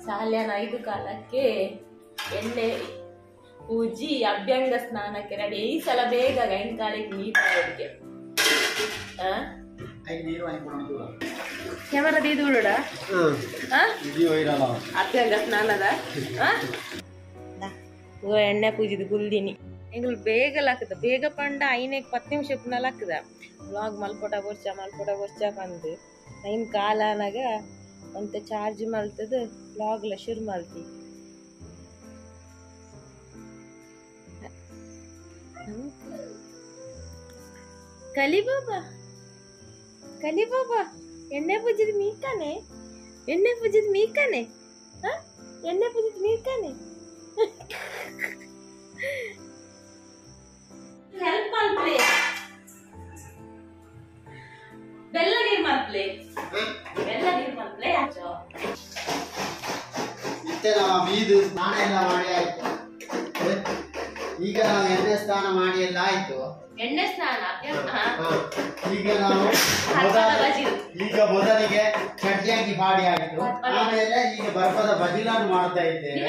ಸಾಲ್ಯಾನ 5 ಕಾಲಕ್ಕೆ ಎಣ್ಣೆ ಪೂಜಿ ಅಭ್ಯಂಗ ಸ್ನಾನಕ್ಕೆ ರೆಡಿ. ಈ ಸಲ ಬೇಗ ಐದು ಕಾಲಕ್ಕೆ ನೀರು ಅಡಿಗೆ. ಕ್ಯಾಮರಾ ದೀದು ಬಿಡೋಡ ಅಭ್ಯಂಗ ಸ್ನಾನದ ಎಣ್ಣೆ ಪೂಜಿದು ಗುಲ್ದಿನಿ. ಎಂಗ್ಲು ಬೇಗ ಲಾಕದ ಬೇಗ ಪಂಡ ಐನೇಕ್ 10 ನಿಮಿಷ ಲಾಕದ ಬ್ಲಾಗ್ ಮಲ್ಪೊಟ ಬೊರ್ಚ ಮಲ್ಪೊಟ ಬೊರ್ಚ ಬಂದು ಐನ್ ಕಾಲನಾಗ ಒಂತ ಚಾರ್ಜ್ ಮಲ್ತದ ಬ್ಲಾಗ್ಲ ಶುರು ಮಲ್ತಿ. ಕಲಿ ಬಾಬಾ ಕಲಿ ಬಾಬಾ ಎಣ್ಣೆ ಪೂಜಿದ ಮೀಕಾನೆ ಎಣ್ಣೆ ಪೂಜಿದ ಮೀಕಾನೆ ಎಣ್ಣೆ ಪೂಜಿದ ಮೀಕಾನೆ ಹೆಲ್ಪ್ ಮಲ್ಪ್ಲೆ ಬೆಲ್ಲ ನೀರು ಮಲ್ಪ್ಲೆ ಬೆಲ್ಲ ನೀರು ಮಲ್ಪ್ಲೆ ಆಚೋ. ಇತ್ತೆ ನಾವು ಮೀದು ಸ್ನಾನ ಎಲ್ಲ ಮಾಡಿ ಆಯ್ತು. ಈಗ ನಾವು ಎಣ್ಣೆ ಸ್ನಾನ ಮಾಡಿ ಎಲ್ಲ ಆಯ್ತು. ಎಣ್ಣೆ ಸ್ನಾನ ಈಗ ನಾವು ಈಗ ಮೊದಲಿಗೆ ಚಡ್ಡಿಯಾಗಿ ಮಾಡಿ ಆಯ್ತು. ಆಮೇಲೆ ಈಗ ಬರ್ಪದ ಬಜಿಲನ್ನು ಮಾಡ್ತಾ ಇದ್ದೇವೆ.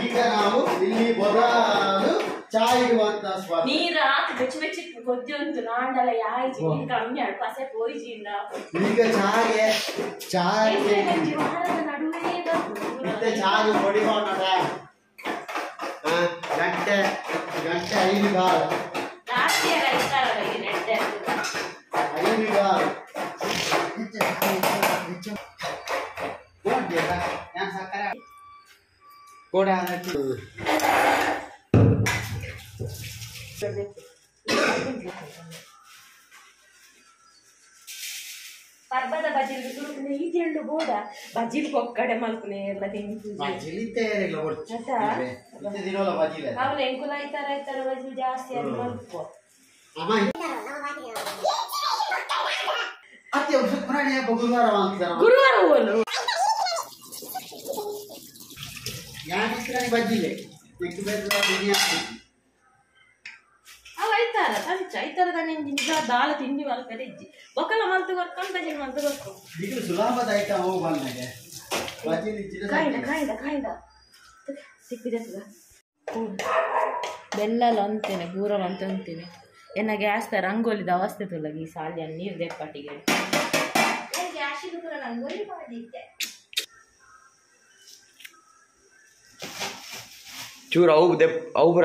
ಈಗ ನಾವು ಇಲ್ಲಿ ಮೊದಲು ಚಾ ಇಡುವಂತ ನೀರು ಹಾಕಿ ಬೆಚ್ಚ ಬೆಚ್ಚ ಗೊಜ್ಜು ಉಂಟು ನಾಂಡಲ ಯಾಯ್ಜಿ ನೀರು ಕಮ್ಮಿ ಆಡು ಪಸೆ ಪೋಯ್ಜಿಂದ. ಈಗ ಚಾಗೆ ಚಾಗೆ ನಡುವೆ ಮತ್ತೆ ಚಾಗೆ పొడి ಮಾಡೋಣ. ಗಂಟೆ ಗಂಟೆ 5 ಕಾಲು ಐದು ಕಾಲು ಕೋಡ ಪರ್ಬದ ಬಜಿಲ್ ಸುರುಕುನೆ ಈ ಚೆಂಡು ಬೋಡ ಬಜಿಲ್ ಕೊಕ್ಕಡೆ ಮಲ್ಪುನೆ ಎಲ್ಲ ತಿಂದು ಬಜಿಲ್ ಇತ್ತೇರಿಲ್ಲ ಒರ್ಚು ಇತ್ತೆ ದಿನೋಲ ಬಜಿಲ್ ಅವಲ ಎಂಕುಲ ಐತಾರ ಐತಾರ ಬಜಿಲ್ ಜಾಸ್ತಿ ಆಗಿ ಮಲ್ಪು ಅಮ್ಮ ಅತ್ತೆ ಶುಕ್ರವಾರ ಗುರುವಾರ ಮಾಡ್ತಾರ ಗುರುವಾರ ಹೋಲು ಯಾನಿಸ್ರಾನಿ ಬಜಿಲೆ ನೆಕ್ಸ್ಟ್ ಬೇರೆ ಬಿರಿಯಾನಿ ಅವ ಐತಾರ ತಂಚ ಐತಾರ ನಿಜ ದಾಲ ತಿಂಡಿ ಮಲ್ಪರೆ ಇಜ್ಜಿ ಒಕ್ಕಲ ಮಲ್ತು ಕೊರ್ಕೊಂಡು ಬಜಿಲ್ ಮಲ್ತು ಕೊರ್ಕೊಂಡು ಇದು ಸುಲಭದ ಐಟಮ್ ಹೋಗಿ ಬಂದಾಗೆ ಬಜಿಲ್ ಇಜ್ಜಿನ ಕಾಯ್ದ ಕಾಯ್ದ ಕಾಯ್ದ ಸಿಕ್ಕಿದೆ ಬೆಲ್ಲಲ್ಲ ಅಂತೇನೆ ಗೂರಲ್ ಅಂತ ಅಂತೇನೆ ಎನ್ನ ಗ್ಯಾಸ್ ರಂಗೋಲಿದ ಅವಸ್ಥೆ ತುಲಗಿ ಈ ಸಾಲಿಯ ನೀರು ದೆಪ್ಪಟಿಗೆ ರಂಗೋಲಿ ಮಾಡಿದ್ದೆ ಚೂರು ಅವು ದೆಪ್ ಅವು ಬರ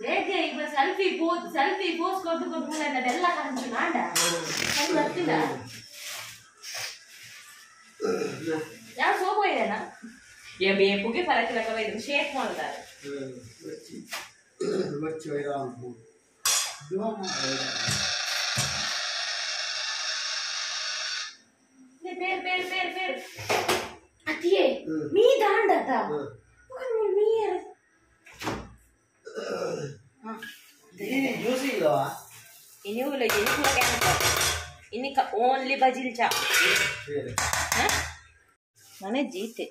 ಹೇಗೆ ಈಗ ಸೆಲ್ಫಿ ಪೋಸ್ ಸೆಲ್ಫಿ ಪೋಸ್ ಕೊಟ್ಟು ಕೊಟ್ಟು ಬೆಲ್ಲ ಕಂಚು ನಾಡ ಅದು ಬರ್ತಿಲ್ಲ ಯಾವ ಸೋಪು ಇದೆನಾ ಏ ಬೇಪುಗೆ ಫರಕ್ ಇದು ಶೇಕ್ ಮಾಡ್ತಾರೆ ಬೇರೆ ಬೇರೆ ಬೇರೆ ಬೇರೆ ಅತಿಯೇ ಮೀ ದಾಂಡತ ಮೀ ಜ್ಯೂಸ್ ಇಲ್ಲವಾ ಇನ್ನು ಇನ್ನು ಓನ್ಲಿ ಬಜಿಲ್ ಚಾ ಮನೆ ಜೀತೆ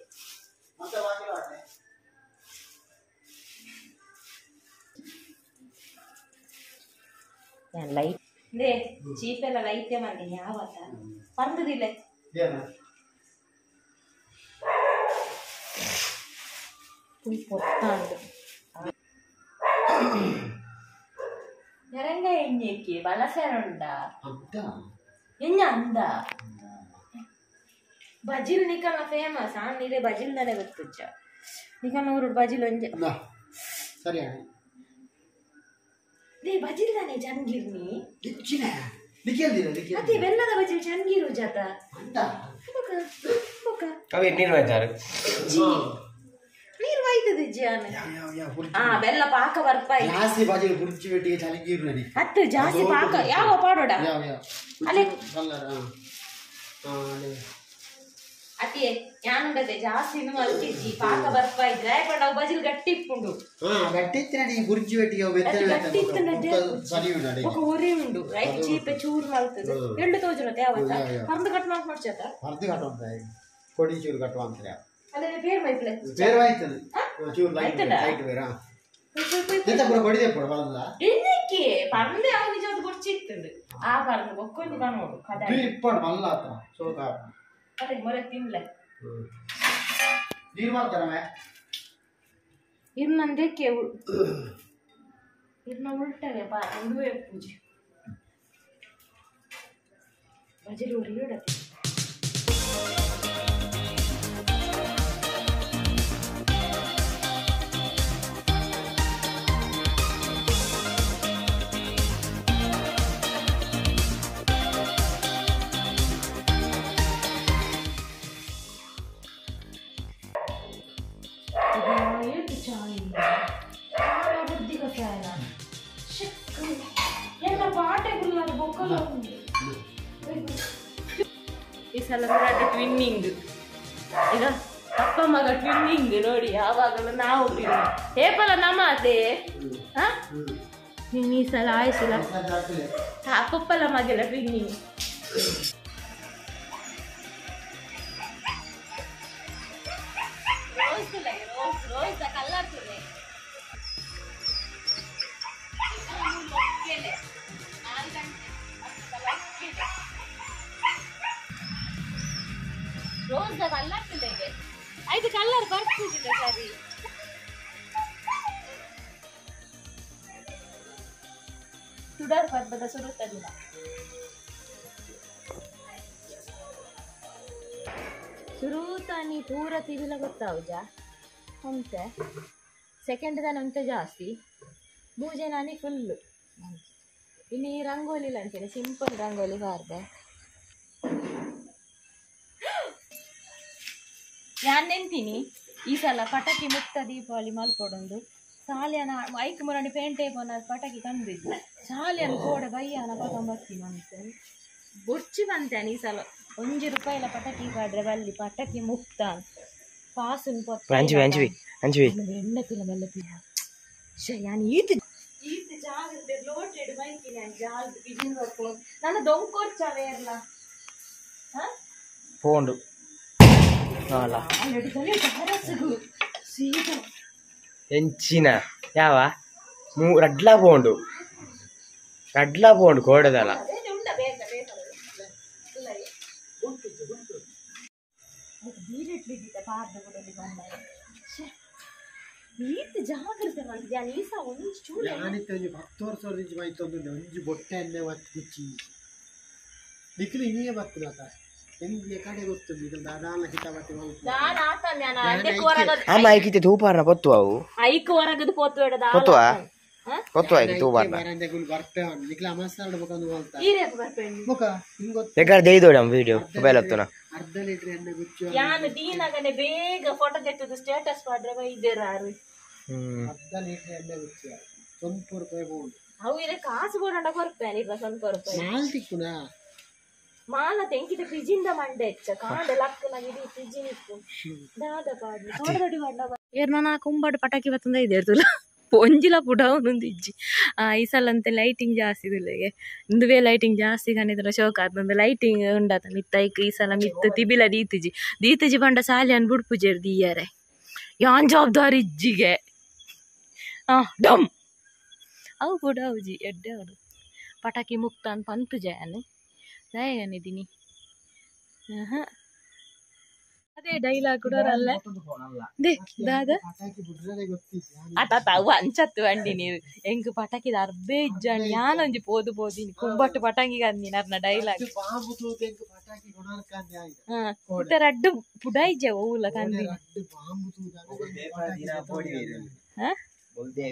ಲೈಟ್ they ಚೀಪೆಲ್ಲ ಲೈಟೇ ಮಾಡಿ ಯಾವತ್ತ ಪರ್ದದಿಲ್ಲ ಫುಲ್ ಪೊತ್ತಾಂಡು ನೆರಂಗ ಎಣ್ಣೆಕ್ಕೆ ಬಲಸೆರುಂಡ ಎಣ್ಣೆ ಅಂದ ಬಜಿಲ್ ನಿಕಲ್ನ ಫೇಮಸ್ ಆ ನೀರೇ ಬಜಿಲ್ ನಾನೇ ಗೊತ್ತುಜ್ಜ ನಿಕಲ್ನ ಊರು ಬಜಿಲ್ ಒಂಜೆ ಸರಿ they ಬಜಿಲ್ ತಾನೆ ಚನ್ಗಿರ್ನಿ ಅದೇ ಬೆಲ್ಲದ ಬಜಿಲ್ ಚನ್ಗಿರು ಜಾತ ಅವೇ ನೀರು ವಾಯ್ತಾರೆ ನೀರು ವಾಯ್ತದೆ ಜಾನ ಆ ಬೆಲ್ಲ ಪಾಕ ಬರ್ಪಾಯಿ ಜಾಸ್ತಿ ಬಜಿಲ್ ಕುರ್ಚಿ ಬೆಟ್ಟಿಗೆ ಚಲಗಿರು ನನಿ ಹತ್ತು ಜಾಸ್ತಿ ಪಾಕ ಯಾವ ಪಾಡೋಡ ಯಾವ ಯಾವ ಅಲೆ ಕಲ್ಲರ್ ಆ ಅಲೆ ಅತಿಯೇ ಯಾನುಂಡದೆ ಜಾಸ್ತಿ ಮಲ್ತಿಜ್ಜಿ ಪಾಕ ಬರ್ಪಾಯಿ ಡ್ರೈ ಅವು ಬಜಿಲ್ ಗಟ್ಟಿ ಇಪ್ಪುಂಡು ಹಾ ಗಟ್ಟಿ ಇತ್ತು ನಡಿ ಗುರ್ಜಿ ಬೆಟ್ಟಿಗೆ ಅವು ಮೆತ್ತನೆ ಗಟ್ಟಿ ಇತ್ತು ನಡಿ ಸರಿ ಉಂಡು ఒక ಉರಿ ಉಂಡು ರೈಟ್ ಚೀಪೆ ಚೂರು ಮಲ್ತದೆ ಎಳ್ಳು ತೋಜುನತೆ ಯಾವತ್ತ ಪರ್ದು ಕಟ್ ಮಾಡ್ ಮಾಡ್ಚತ ಪರ್ದು ಕಟ್ ಅಂತ ಕೊಡಿ ಚೂರು ಕಟ್ಟುವ ಅಂತಾರೆ ಅಲ್ಲೇ ಬೇರೆ ಮೈಪ್ಲೆ ಬೇರೆ ಆಯ್ತದೆ ಚೂರು ಲೈಟ್ ಲೈಟ್ ಬೇರೆ ಎಂತ ಪೂರ ಕೊಡಿ ಪೂರ ಬಂದ ಎಣ್ಣೆ ಅಂದಕ್ಕೆ ಪರಂದೆ ಅವು ನಿಜವಾದ ಬೊರ್ಚಿತ್ತಂದು ಆ ಪರಂದು ಬೊಕ್ಕೊಂದು ಕಾಣೋಡು ಕದ ಇಪ್ಪಡು ಮಲ್ಲ ಆತ ಸೋಕ ಅದೇ ಮೊರೆ ತಿನ್ಲೆ ನೀರು ಮಾಡ್ತಾರವೆ ಇರ್ನಂದಕ್ಕೆ ಇರ್ನ ಉಲ್ಟಗೆ ಪಾ ಒಂದುವೇ ಪೂಜೆ ಬಜಲಿ ಉರಿಯೋಡತ್ತೆ ಈ ಸಲ ಟ್ವಿನ್ನಿಂಗ್ ಈಗ ಅಪ್ಪ ಮಗ ಟ್ವಿನ್ನಿಂಗ್ ನೋಡಿ ಯಾವಾಗಲೂ ನಾವು ಹೇಪಲ್ಲ ನಮ್ಮ ಅದೇ ನೀನು ಈ ಸಲ ಆಯ್ಸಿಲ್ಲ ಅಪ್ಪಪ್ಪಲ ಮಗೆಲ್ಲ ಟ್ವಿನ್ನಿಂಗ್ ರೋಸ್ ಕಲ್ಲರ್ ಐದು ಕಲ್ಲರ್ ಬರ್ತಿದ್ದಿಲ್ಲ ಸರಿ ತುಡಾರ್ ಪರ್ಬದ ಸುರುತ್ತ ದಿನ ಸುರುತ ನೀ ಪೂರ ತಿವಿಲ ಗೊತ್ತಾವುಜ ಅಂತೆ ಸೆಕೆಂಡ್ ದಾನ ಅಂತೆ ಜಾಸ್ತಿ ಮೂಜೆ ನಾನಿ ಫುಲ್ಲು ಇನ್ನು ಈ ರಂಗೋಲಿ ಅಂತೀನಿ ಸಿಂಪಲ್ ರಂಗೋಲಿ ಬಾರ್ದೆ ಯಾನ್ ನೆಂತೀನಿ ಈ ಸಲ ಪಟಾಕಿ ಮುಕ್ತ ದೀಪಾವಳಿ ಮಲ್ಪೊಡೊಂದು ಸಾಲಿಯನ ಐಕ್ ಮುರಣಿ ಪೇಂಟೆ ಪೋನ ಪಟಾಕಿ ಕಂದಿದ್ದು ಸಾಲಿಯನ ಕೋಡೆ ಬಯ್ಯನ ಪತೊಂಬತ್ತೀನಿ ಅಂತೆ ಬೊರ್ಚಿ ಬಂತೇನೆ ಈ ಸಲ ಒಂಜಿ ರೂಪಾಯಿಲ ಪಟಾಕಿ ಪಾಡ್ರೆ ಬಲ್ಲಿ ಪಟಾಕಿ ಮುಕ್ತ ಪಾಸುನ್ ಎಣ್ಣೆ ತಿನ್ನ ಮೆಲ್ಲ ಪಿಯ ಯಾನ್ ಈತ ಈತ ಜಾಗ್ರತೆ ಲೋಟೆಡ್ ಮೈಕಿನ ಜಾಗ್ರತೆ ಪಿಜಿನ್ ಬರ್ಕೊಂಡು ನನ್ನ ದೊಂಕೊರ್ಚವೇ ಇರ್ಲ ಹಾ ಪೋಂಡು ಎಂಚಿನ ಯಾವ ರಡ್ಲ ಪೋಂಡು ರಡ್ಲ ಪೋಂಡು ಕೋಡದಲ್ಲ ಒಂಜಿ ಬೊಟ್ಟೆ ಗುಚ್ಚಿ ನಿಖಿಲು ಇನ್ನೇ ಬರ್ತದ ಎಂಗೆ ಕಡೆ ಗೊತ್ತುಂಡು ಇದು ದಾದಾನ ಕಿತಾಬತ್ತಿ ಅಮ್ಮ ಐಕಿತೆ ತೂಪಾರ್ನ ಪೊತ್ತು ಅವು ಐಕ್ ಹೊರಗದು ಪೋತು ಬೇಡದ ಪೊತ್ತುವ ಪೊತ್ತು ಐಕಿ ತೂಪಾರ್ನ ಬರಂದೆಗುಲು ಬರ್ತೆ ನಿಖಿಲ ಅಮಸ್ತಾಡ ಬೊಕಂದು ಹೋಲ್ತಾ ಈರೇಕ್ ಬರ್ಪೆಂಡು ಬೊಕ ಹಿಂಗ್ ಗೊತ್ತು ಬೇಕಾದ್ರೆ ದೇಯ್ದೋಡಿ ಅಮ್ಮ ವಿಡಿಯೋ ಮೊಬೈಲ್ ಹತ್ತುನ ಅರ್ಧ ಲೀಟರ್ ಎಣ್ಣೆ ಗುಚ್ಚು ಯಾನು ದೀನಗನೆ ಬೇಗ ಫೋಟೋ ತೆತ್ತದು ಸ್ಟೇಟಸ್ ಪಾಡ್ರೆ ಬೈದೇರಾರು ಅರ್ಧ ಲೀಟರ್ ಎಣ್ಣೆ ಗುಚ್ಚು ಸ್ವಲ್ಪ ರೂಪಾಯಿ ಬೋಂಡು ಅವು ಇರೆ ಕಾಸು ಬೋಡಂಡ ಕೊರ್ಪೇನೆ ಇರ್ಲ ಸ್ವಲ್ಪ ರೂಪಾಯಿ ಮಾಲ್ ತಿಕ್ಕುನಾ ಮಾಲ ತೆಂಕಿದ ಫ್ರಿಜ್ಜಿಂದ ಮಂಡೆ ಹೆಚ್ಚ ಕಾಂಡೆ ಲಕ್ಕನಾಗಿ ಇಡೀ ಫ್ರಿಜ್ಜಿ ನಿಕ್ಕು ದಾದ ಪಾಡ್ಲಿ ತೋಟದಡಿ ಪಾಡ್ಲ ಏರ್ನ ನಾ ಕುಂಬಾಡು ಪಟಾಕಿ ಬತ್ತಂದ ಇದೆ ಇರ್ತಲ್ಲ ಒಂಜಿಲ ಪುಡ ಒಂದೊಂದು ಇಜ್ಜಿ ಈ ಸಲ ಅಂತೆ ಲೈಟಿಂಗ್ ಜಾಸ್ತಿ ಇದಿಲ್ಲಗೆ ಇಂದುವೇ ಲೈಟಿಂಗ್ ಜಾಸ್ತಿ ಕಾಣಿದ್ರೆ ಶೋಕ ಆತಂದು ಲೈಟಿಂಗ್ ಉಂಡಾತ ಮಿತ್ತೈಕ್ ಈ ಸಲ ಮಿತ್ತ ತಿಬಿಲ ದೀತುಜಿ ದೀತುಜಿ ಪಂಡ ಸಾಲಿ ಅನ್ ಬುಡ್ಪುಜೇರ್ ದೀಯರೆ ಯಾನ್ ಜವಾಬ್ದಾರಿ ಇಜ್ಜಿಗೆ ಡಮ್ ಅವು ಪುಡ ಅವುಜಿ ಎಡ್ಡೆ ಅವಡು ಪಟಾಕಿ ಮುಕ್ತಾನ್ ಪಂತು ಜಯನ್ ದಯಗನಿದ್ದೀನಿ ಅದೇ ಡೈಲಾಗ್ ಕೂಡ ಅಲ್ಲ ದಾದ ಆತ ಅವು ಅಂಚತ್ತು ಅಂಡಿ ನೀರು ಎಂಕ್ ಪಟಾಕಿದ ಅರ್ಬೆ ಇಜ್ಜಾಣಿ ಯಾನೊಂಜಿ ಪೋದು ಪೋದಿನಿ ಕುಂಬಟ್ಟು ಪಟಾಕಿ ಅಂದಿನಿ ಅರ್ನ ಡೈಲಾಗ್ ರಡ್ಡು ಪುಡ ಇಜ್ಜೆ ಓವುಲ ಕಂದಿ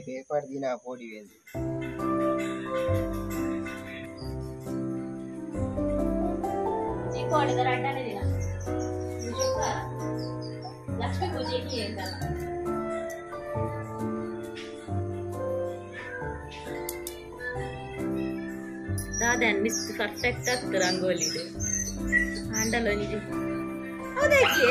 ಪೇಪರ್ ದಿನ ಪೋಡಿ ದೀಪಾವಳಿದ ರಡ್ಡನೇ ದಿನ ಲಕ್ಷ್ಮೀ ಪೂಜೆಗೆ ಎಂದಲ್ಲ ದಾದ ಮಿಸ್ ಪರ್ಫೆಕ್ಟ್ ಆಗ್ತದೆ ರಂಗೋಲಿ ಇದು ಆಂಡಲ್ ಒಂಜಿ ಹೌದಾಕೆ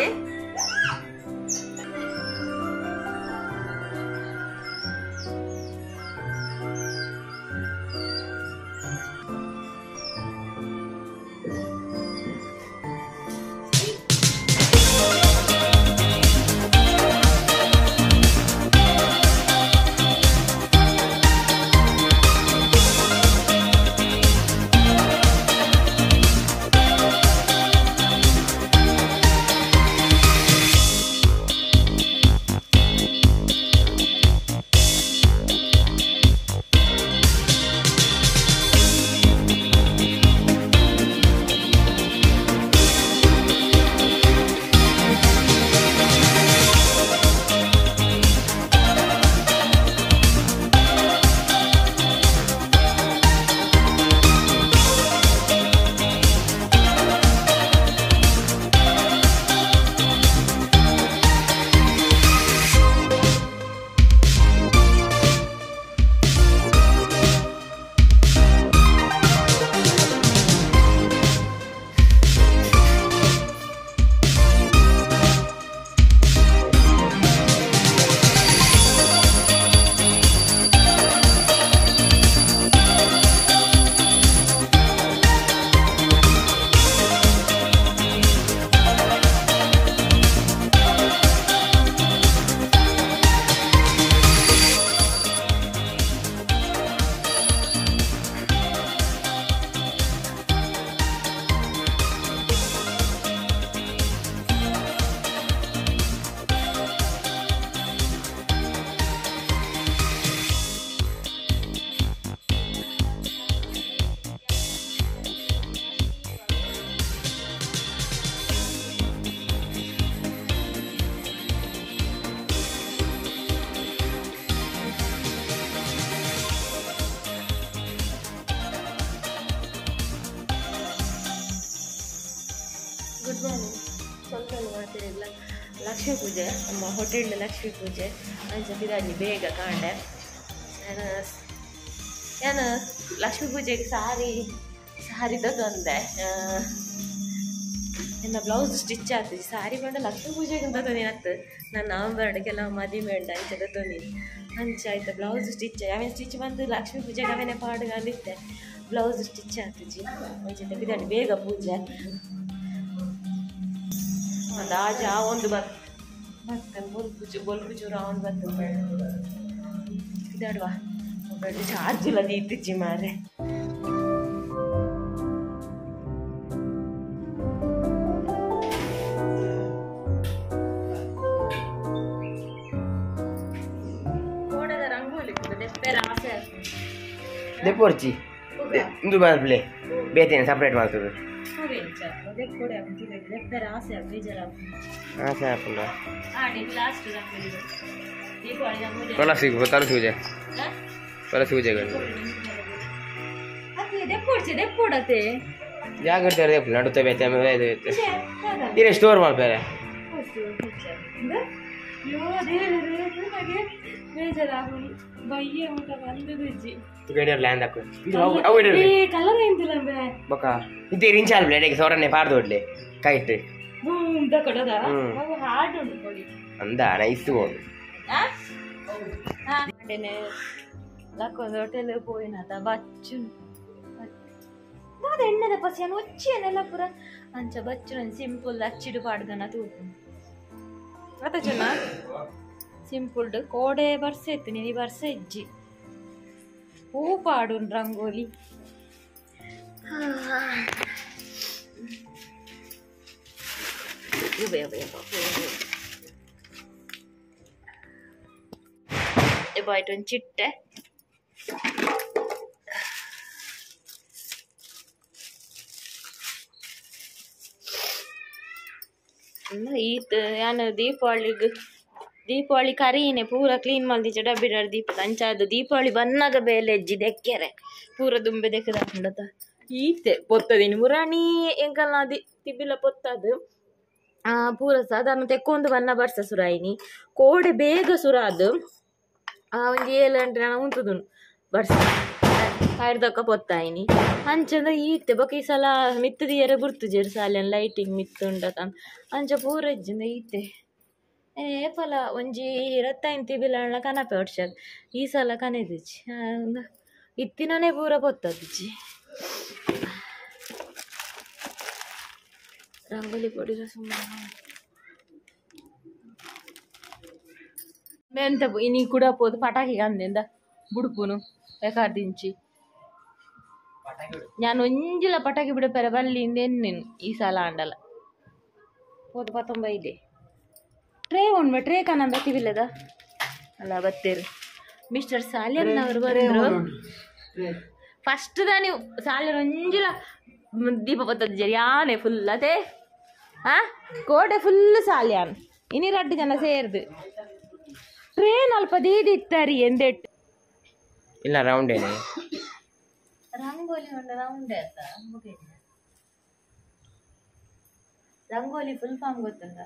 ಲಕ್ಷ್ಮೀ ಪೂಜೆ ನಮ್ಮ ಹೋಟೆಲ್ ಲಕ್ಷ್ಮೀ ಪೂಜೆ ಅಂಚ ಪಿದಾಡ್ನಿ ಬೇಗ ಕಾಂಡೆ ನಾನು ಲಕ್ಷ್ಮೀ ಪೂಜೆಗೆ ಸಾರಿ ಸಾರಿ ತಂದೆ ನನ್ನ ಬ್ಲೌಸ್ ಸ್ಟಿಚ್ ಆಗ್ತದೆ ಸಾರಿ ಬಂಡ ಲಕ್ಷ್ಮೀ ಪೂಜೆಗೆ ಅಂತ ತೊಂದಿನತ್ತು ನಾನು ನವಂಬರ್ ಕೆಲವು ಮದುವೆ ಉಂಟು ಅಂಚದ ತೊಂದಿನಿ ಅಂಚ ಆಯ್ತು ಬ್ಲೌಸ್ ಸ್ಟಿಚ್ ಅವನ ಸ್ಟಿಚ್ ಬಂದು ಲಕ್ಷ್ಮೀ ಪೂಜೆಗೆ ಅವನೇ ಪಾಡುಗಂದಿತ್ತೆ ಬ್ಲೌಸ್ ಸ್ಟಿಚ್ ಆಗ್ತಜಿ ಅಂಚ ಪಿದಾಡಿ ಬೇಗ ಪೂಜೆ ಒಂದು ಆಜ ಒಂದು ಬರ್ತೇನೆ ಬೊಲ್ಪು ಬೊಲ್ಪು ಚೂರು ಅವನು ಬರ್ತೇನೆ ಪಿದಾಡುವ ಚಾರ್ಜ್ ಇಲ್ಲ ದೀತಿಜ್ಜಿ ಮಾರೆ ದೆಪ್ಪೊರ್ಚಿ ಇಂದು ಮಲ್ಪಲೆ ಬೇತೇನೆ ಸಪ್ರೇಟ್ ಮಾಡ್ತದೆ ಆಸೆ ಆಪುಂಡ ತುಳಸಿ ತುಳಸಿ ಪೂಜೆ ತುಳಸಿ ಪೂಜೆ ಜಾಗ್ರತೆ ನಡುತ್ತೆ ಬೇತೆ ಬೇತೆ ಇರೇ ಸ್ಟೋರ್ ಮಾಡ್ತಾರೆ ಹೋಟೆಲ್ ಪೋಯಿನಾತ ಬಚ್ಚುನು ದಾದ ಎಣ್ಣೆದ ಪಸಿಯನ್ನು ಒಚ್ಚಿಯನ್ನೆಲ್ಲ ಪೂರ ಅಂಚ ಬಚ್ಚುನ ಸಿಂಪಲ್ ಅಚ್ಚಿಡು ಪಾಡ್ಗನ ತೂಪು ಅತ ಚುನ ಸಿಂಪಲ್ ಕೋಡೆ ಬರ್ಸೆ ಇತ್ತು ನೀನು ಬರ್ಸೆ ಇಜ್ಜಿ ಹೂ ಪಾಡುನ್ ರಂಗೋಲಿ ಬಾಯ್ಟೊಂದು ಚಿಟ್ಟೆ ಈತ ಯಾನ್ ದೀಪಾವಳಿಗ್ ದೀಪಾವಳಿ ಕರೀನೆ ಪೂರ ಕ್ಲೀನ್ ಮಲ್ದಿಚ ಡಬ್ಬಿ ದೀಪ ಅಂಚಾದ ದೀಪಾವಳಿ ಬನ್ನಾಗ ಬೇಲೆ ಎಜ್ಜಿ ದೆಕ್ಕೆರೆ ಪೂರ ದುಂಬೆ ದೆಕ್ಕದ ಈತೆ ಪೊತ್ತದಿನಿ ಮುರಾಣಿ ಎಂಕಲ್ನ the ತಿಬ್ಬಿಲ ಪೊತ್ತದು ಪೂರ ಸಾಧಾರಣ ತೆಕ್ಕೊಂದು ಬನ್ನ ಬರ್ಸ ಸುರಾಯಿನಿ ಕೋಡೆ ಬೇಗ ಸುರಾದು ಒಂಜಿ 7 ಗಂಟೆ ನಾನು ಉಂತುದುನು ಬರ್ಸ ಕಾಯ್ದಕ್ಕ ಪೊತ್ತಾಯಿನಿ ಅಂಚಂದ್ರೆ ಈತೆ ಬೊಕ ಈ ಸಲ ಮಿತ್ತದಿಯರೆ ಗುರ್ತು ಜೇರು ಸಾಲೆನ್ ಲೈಟಿಂಗ್ ಮಿತ್ತುಂಡತ ಅಂಚ ಪೂರ ಇಜ್ಜಿಂದ ಈತೆ ಏಪಲ ಒಂಜಿ ರತ್ತೈನ್ ತಿಬಿಲಣ್ಣ ಕನಪೆ ವರ್ಷ ಈ ಸಲ ಕನೆದಿಜ್ಜಿ ಇತ್ತಿನನೇ ಪೂರ ಪೊತ್ತದಿಜ್ಜಿ ರಂಗೋಲಿ ಪೊಡಿ ಸುಮ್ಮನೆ మెంత ಇನಿ ಕೂಡ ಪೋದು ಪಟಾಕಿ ಅಂದೆಂದ ಬುಡುಪುನು ಬೇಕಾರ್ದಿಂಚಿ ನಾನು ಒಂಜಿಲ ಪಟಾಕಿ ಬಿಡಪೆರೆ ಬಲ್ಲಿಂದ ಎನ್ನೇನು ಈ ಸಲ ಅಂಡಲ ಪೋದು ಪತ್ತೊಂಬ ಇದೆ ಟ್ರೇ ಉಂಡ್ಮೆ ಟ್ರೇ ಕನಂದ ತಿವಿಲ್ಲದ ಅಲ್ಲ ಬತ್ತೇರು ಮಿಸ್ಟರ್ ಸಾಲಿಯನ್ ಅವರು ಬಂದರು ಫಸ್ಟ್ ನೀವು ಸಾಲಿಯನ್ ಒಂಜಿಲ ದೀಪ ಬತ್ತದ ಜರಿ ಯಾನೆ ಫುಲ್ ಅದೇ ಹಾ ಕೋಟೆ ಫುಲ್ ಸಾಲಿಯಾನ್ ಇನಿ ರಡ್ಡು ಜನ ಸೇರ್ದು ಟ್ರೈನ್ ಅಲ್ಪ ದೀದಿತ್ತರಿ ಎಂದೆಟ್ಟು ಇಲ್ಲ ರೌಂಡ್ ಏನೆ ರಂಗೋಲಿ ಉಂಡ ರೌಂಡ್ ಆಯ್ತಾ ರಂಗೋಲಿ ಫುಲ್ ಫಾರ್ಮ್ ಗೊತ್ತುಂಡ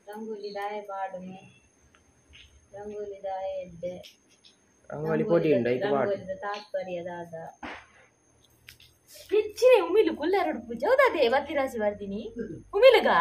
ರಂಗೋಲಿ ದಾಯ ಪಾಡುನು ರಂಗೋಲಿ ದಾಯ ಎಡ್ಡೆ ರಂಗೋಲಿ ಪೋಟಿ ಉಂಡು ಐಕ್ ಪಾಡು ರಂಗೋಲಿದ ತಾತ್ಪರ್ಯ ದಾದ ಹೆಚ್ಚಿನ ಉಮಿಲು ಕುಲ್ಲಾರಡು ಪೂಜೆ ಹೌದಾ ಬತ್ತಿರಾಸಿ ಬರ್ತೀನಿ ಉಮಿಲುಗ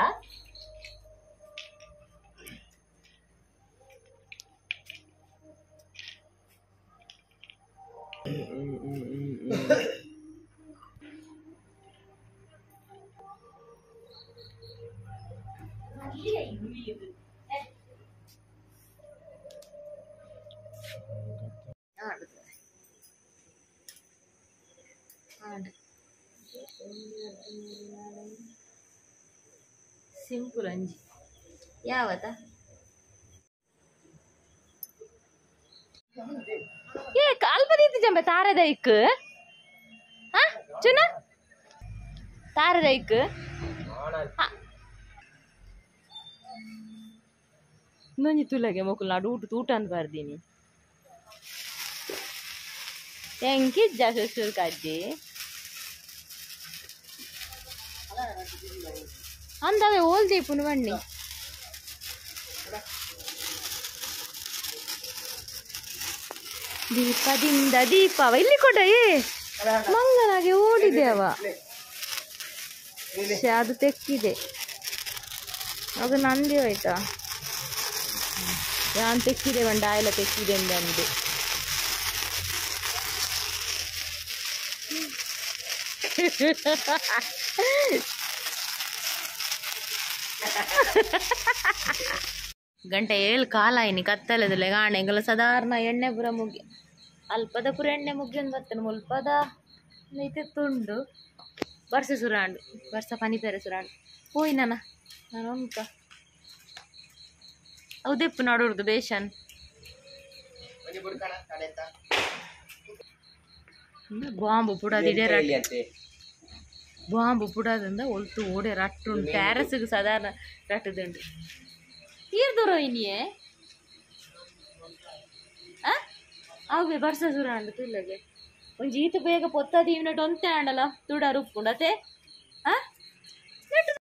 ಸಿಂಪಲ್ ಅಂಜಿ ಯಾವತ್ತ ಏ ಅಲ್ಪದೀತಿ ಜಂಬೆ ತಾರದೈಕ್ ಹಾ ಚುನ ತಾರದೈಕ್ ಇನ್ನೊಂಜಿ ತುಲಗೆ ಮೊಕುಲ್ ನಾಡು ಊಟ ತೂಟ ಅಂತ ಬರ್ದೀನಿ ಎಂಕಿಜ್ಜ ಸುಸುರ್ ಕಜ್ಜಿ ಅಂದವೆ ಓಲ್ ದೀಪುನು ಬಣ್ಣಿ ದೀಪದಿಂದ ದೀಪವ ಇಲ್ಲಿ ಕೊಡ ಏ ಮಂಗನಾಗೆ ಓಡಿದೆ ಅವ. ಶ್ಯೆ, ಅದು ತೆಕ್ಕಿದೆ, ಅದು ನಂದಿ ಹೋಯ್ತಾ. ಯಾನ್ ತೆಕ್ಕಿದೆ ಬಂಡ ಆಯ್ಲ ತೆಕ್ಕಿದೆ ಅಂದೆ. ಗಂಟೆ ಏಳು ಕಾಲ ಆಯ್ನಿ ಕತ್ತಲದಲ್ಲ ಗಾಣೆ ಎಂಗಲ ಸಾಧಾರಣ ಎಣ್ಣೆ ಪೂರ ಮುಗಿ ಅಲ್ಪದ ಪೂರ ಎಣ್ಣೆ ಮುಗಿಯೊಂದು ಬರ್ತೇನೆ ಮುಲ್ಪದ ಐತೆ ತುಂಡು ಬರ್ಸ ಸುರಾಂಡು ಬರ್ಸ ಪನಿ ಪೇರೆ ಸುರಾಂಡು ಪೋಯ್ ನಾನ ನಾನು ಉಂಟ ಹೌದೆಪ್ಪು ನಡುರ್ದು ಬೇಷನ್ ಬಾಂಬು ಪುಡದಿಡೆ ರಟ್ ಬಾಂಬು ಪುಡದಿಂದ ಒಲ್ತು ಓಡೆ ರಟ್ಟು ಉಂಟು ಟ್ಯಾರಸ್ಗೆ ಸಾಧಾರಣ ರಟ್ಟದುಂಡು ಈರ್ ದೂರ ಇನಿಯೇ ಅವೆ ಬರ್ಸ ಸುರಾಂಡು ತುಲ್ಲಗೆ ಒಂಜಿ ಈತ ಬೇಗ ಪೊತ್ತದ ಇವನಟ್ ಒಂತೆ ಆಂಡಲ ತುಡಾರು ಉಪ್ಪುಂಡು ಅತೆ.